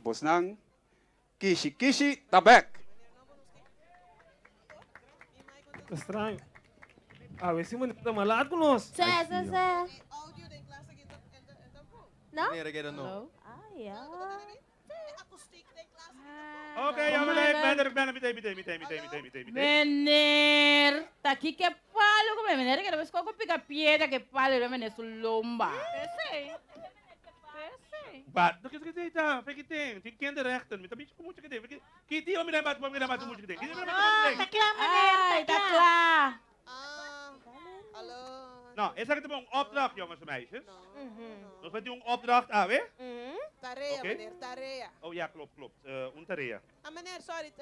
Bosnan Kishi Kishi ta bek! Ta straño. Awe si meneer ta malat ku nos. Se, se, se. No? Ah, ya. Oké, jammer, ik ben er, ik ben er, meteen, meteen, meteen, meteen, meteen, meteen, meteen. Meneer, ta ki ke palo ku meneer kere bes koko pika piedra ke palo riba meneer su lomba. Pesey. Pesey. Ba, no kis kis ta, feki ten, tin kinderrechten, mi ta bichi ku mucha kiten, feki, kiti o mi na bat, mi na bat mucha kiten, kiti mi na bat mucha Ta kiten. kla meneer, Ay, ta ta kla. kla. No, esaki ta un opdracht, jongens en meisjes. Nos tin un opdracht, awe? Tarea, Oké. meneer, tarea. Oh ja, klopt, klopt. Un tarea. Ah, meneer, sorry.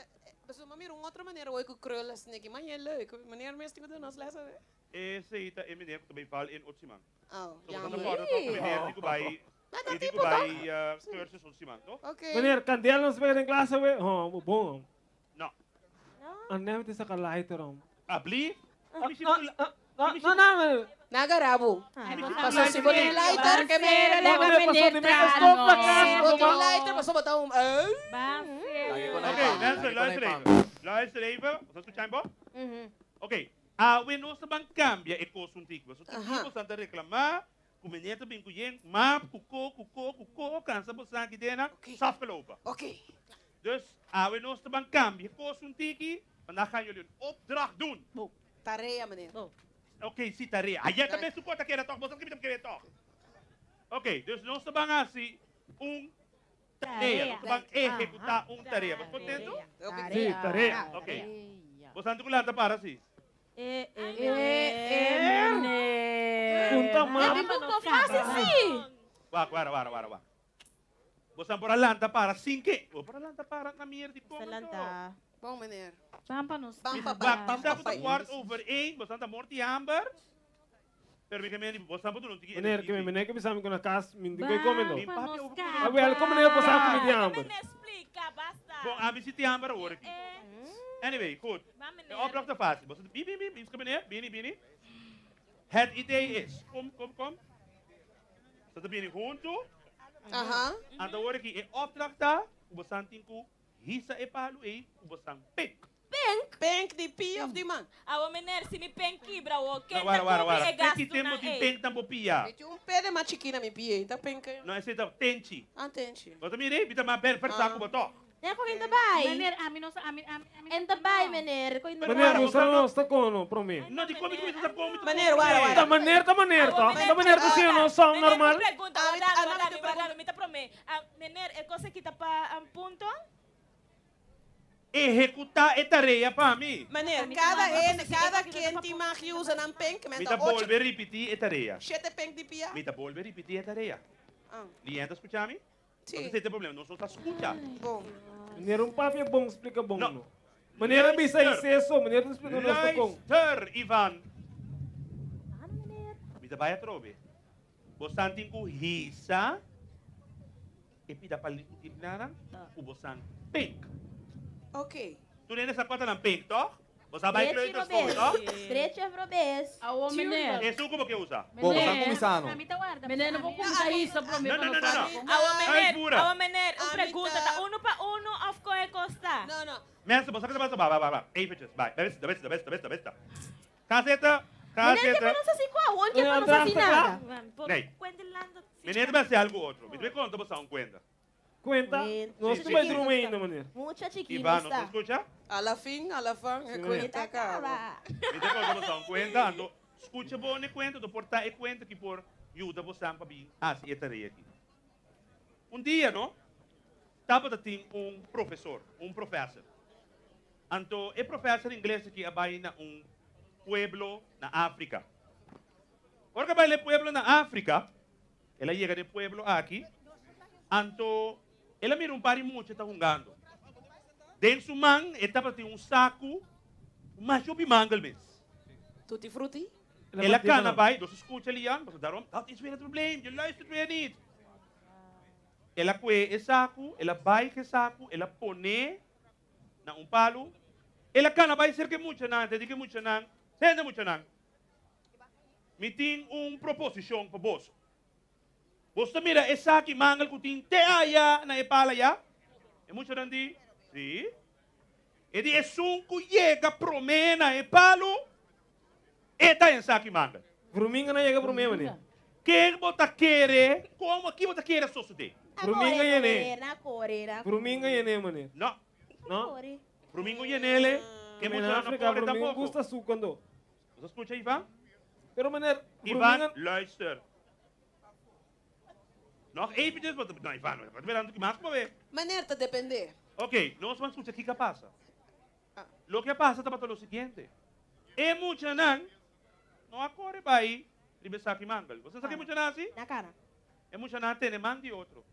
Maar meer een andere manier hoe ik krullen snikkie. Maar heel leuk. Meneer, meestal doen ons lessen. Hè? Esei ta e meneer ku ta bai val in Otsiman. Oh, So, boso ta jammer. kòrda tòg ku meneer di ku bai, Maar dat di ku tipo toch? bai cursus Otsiman, toch? Oké. Meneer, kandela nos pega den klas awe? Ho, bon. No. A neve te saka lighter om. Abli? Ah, ah, ah, no, no, meneer. Nagarabu. Paso si bo tin lighter, que me... No, meneer, paso di mi stop na kas, Si bo tin mama. lighter, paso bota un... Oké, luister, luister even. Luister even. Boso skucha bo? Oké. Awe nos ta ban kambia e kos un tiki. Boso tin tipo san ta reklamá ku meneer ta bin ku yen map, ku ko, ku ko, ku ko, kansa bo san ki dena, is afgelopen. Oké. Dus awe nos ta ban kambia e kos un tiki, vandaag gaan jullie een opdracht doen. Tarea, meneer. Oké, si tarea. Ayé ta mes su kota keda tòg, boso ta kere tòg. Oké, dus nos ta ban hasi un tarea. Nos ta ban ehekutá un tarea. Bo kontentu? Si, tarea. Oké. Bo santu ku lanta para si. Eh, eh, meneer. Punta map. E buco fácil, sí. Wak, wara, wara, wara, wak. Bo san por a lanta para sin ke. Bo por a lanta para na mier di kon anto. Lanta. Bon, meneer. Bam pa nos. Bam pa Wak, bai, bam bisa pa ku ta bai. kwart over één, bo san ta morti hamber. Pero mi ke meni, bo san por duna un tiki Meneer, ke energie. meneer ke bisa mi ku na kas, mi di koi come no. Mi Bam pa papia nos over kaba. A wel, kom meneer, pasa ku mi di hamber. Meneer, splika, basta. Bon, ami si tin hamber awor aki. Anyway, goed. Bam, De meneer. opdracht ta fácil. Bo sa, bini, bini, bini, meneer, bini, bini. Het idee is, kom, kom, kom. Bo ta bini huntu. Aha. Anto awor aki e opdracht ta, ku bo san tin ku hisa e palu ei, ku bo san pink. Pink? Pink di pia of di man? Awo meneer, si mi pen kibra wo, ken No, wara, ta wara, kubri wara. e Pink ki gastunan tempo tin ei? pink tampo pia. Mi tin un pe de mas chikí na mi pia, ta pink. No, esei ta tenchi. Ah, tenchi. Bo ta mira ei, mi ta mas ber versa ku bo tòg. Meneer, kon ta bai? Meneer, ami no sa, ami, ami, ami. En ta bai, meneer. Kon ta Meneer, bai? nos ta nos ta kono, promé. No, di kon mi ta komi, mi ta Meneer, wara, wara. Ta meneer, ta meneer, tòg? Ta meneer ta siña nos song Meneer, normal? un pregunta, Ah, warda, ah, no, warda mi mi, ta warda mi, mi ta promé. Ah, meneer, e kos aki ta pa un punto? Ehekutá e tarea pa mi. Meneer, kada hende, kada ken tin mag usa nan pink, men Mi ta ta ocho. bolbe ripití e tarea. Shete pink di pia. Mi ta bolbe ripití e tarea. Ah. Lien ta skucha mi? Sí. Pasobra esei ta e problema, nos no ta skucha. Bon. Meneer, un papia bon splika bon No. no. Meneer a bisa Luister. esei so, meneer ta splika nos ta kon. Luister, Ivan. Mi ta bai atrobe. Bo san tin ku hisa e pida pa linan ku bo san pink. Ok. Tur hende sa kua ta nan pink, toch? Bo sa bai Drechi kleuterschool, robes. toch? Drechi of robes. Awo, meneer. Esun ku bo ke usa? Bo, bo san kuminsá, no? Meneer, no por kuminsá hisa promé No, pa no, nos no, no, no. papia. Awo, meneer, Uitvoeren. awo, meneer, un Amita. pregunta. Ta uno pa uno of kon e kos ta? No, no. Mensen, bo sa ke ta pasa? Ba, ba, ba, ba. Eventjes, bai. Besta, besta, besta, besta, besta. Ga zitten. Ga Meneer, ke pa zitten. nos hasi kua? Won ke Meneer, pa nos hasi opdracht ta kla? nada. Por Nee. Kwendelando. Meneer ta hasi algu otro. Mi ta bay konta boso un kuenta. Kuenta? Kuenta. Nos ta bay drumi ainda, meneer. Mucha chikino Ivan, nos sta. ta skucha? A la fin, a la fin, e Sí, kuenta kaba. Mi ta konta boso un kuenta, anto skucha bon e kuenta, anto por ta e kuenta ki por yuda boso pa bin hasi e tarea aki. Un dia, no, tabata tin un profesor, un professor. Anto e professor ingles aki a bai na un pueblo na Afrika. Ora ku a bai na e pueblo na Afrika, el a yega na e pueblo aki, anto el a mira un par di mucha ta hungando. Den su man e tabatin un saku ku masha hopi mangel mes. Tutti frutti? El a kana bai, nos a skucha Lian, pasobra daarom, dat is weer het probleem, je luistert weer niet. El a kue e saku, el a bai ku e saku, el a pone na un palu. El a kana bai serka e muchanan, te di ku e muchanan, Tende muchanan, mi tin un proposishon pa boso. Boso mira e saki mangel ku tin te aya na e pala ya? E muchanan di, Si. E di esun ku yega promé na e palu, e ta en saki mangel. Vruminga na yega promé, meneer. Ken bo ta kere? Komo? Ki bo ta kere a sosodé? Vruminga yené. Vruminga yené, meneer. No. No? Vrumingo yenele, e In muchanan no Afrika, kore vruminga tampoko. gusta suku ando. Bo ta skucha, Ivan? Pero, meneer, Ivan, vruminga... luister. Nog eventjes, want no, Ivan, wat ben je mas pa Meneer, ta dependé. Ok, nos ban skucha kiko a pasa. Loke a pasa tabata lo siguiente. E muchanan no a kore bai riba e saki mangel. Bo sa ke muchanan hasi? Na kara. E muchanan a tene man di otro.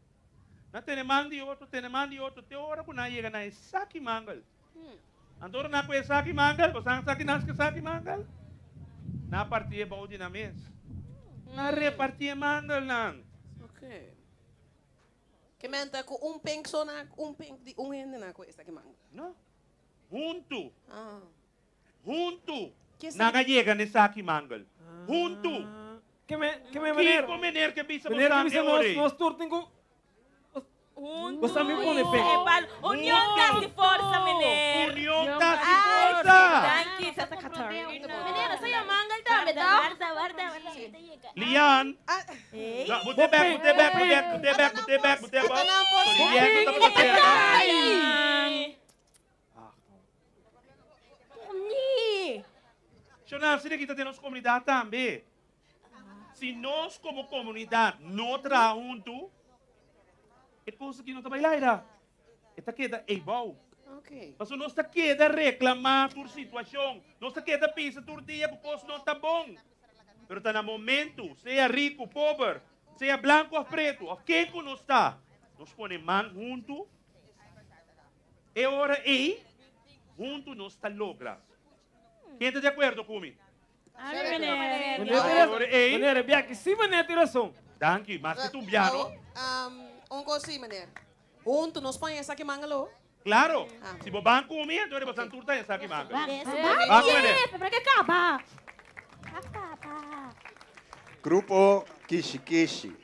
Nan a tene man di otro, tene man di otro, te ora ku nan a yega na e saki mangel. Anto ora nan a kohe e saki mangel, bo sa ki nan hasi ku e saki mangel? Nan a parti e bou di nan mes. Nan a reparti e mangelnan. Ok. Ke men ta ku un pink so na un pink di un hende na ku esaki mangel? No. Huntu. Ah. Huntu. Ke Nan a yega na e saki mangel. Huntu. Ke men, ke men meneer? Kiko meneer ke bisa Meneer ke bosan bisa e nos, ora ei? nos tur tin ku Huntu. Bo sa mi pone fe. E pal- Union ta si forsa, meneer. Union ta si forsa. Danki, Tata Catarina. Meneer, esa ya mangel tambe, ta? Warda, warda, warda. Lian. Ei. No, bote bek, bote bek, bote bek, bote bek, bote bek, bote bek. Lian, ta tabata serka. Nee. Shona, asina ki ta den nos komunidat tambe. Si nos komo komunidat no traha huntu, e kos aki no ta bai laira. E ta keda eibou. Pasobra nos ta keda reklamá tur situashon. Nos ta keda bisa tur dia ku kos no ta bon. Pero ta na momentu, sea riku, pober, sea blanku òf pretu, òf ken ku nos ta, nos pone man huntu, e ora ei huntu nos ta logra. Ken ta di akuerdo ku mi? Meneer, biaki si meneer tin rason. Danki, mas ke tumbiano. Un kos si, meneer. Huntu nos pon esaki mangalo. Claro, si bo ban ku mi, entonces bo san tur ta esaki mangalo. Ban ku meneer. Pero ke kaba. Kaba. Grupo Kishi Kishi.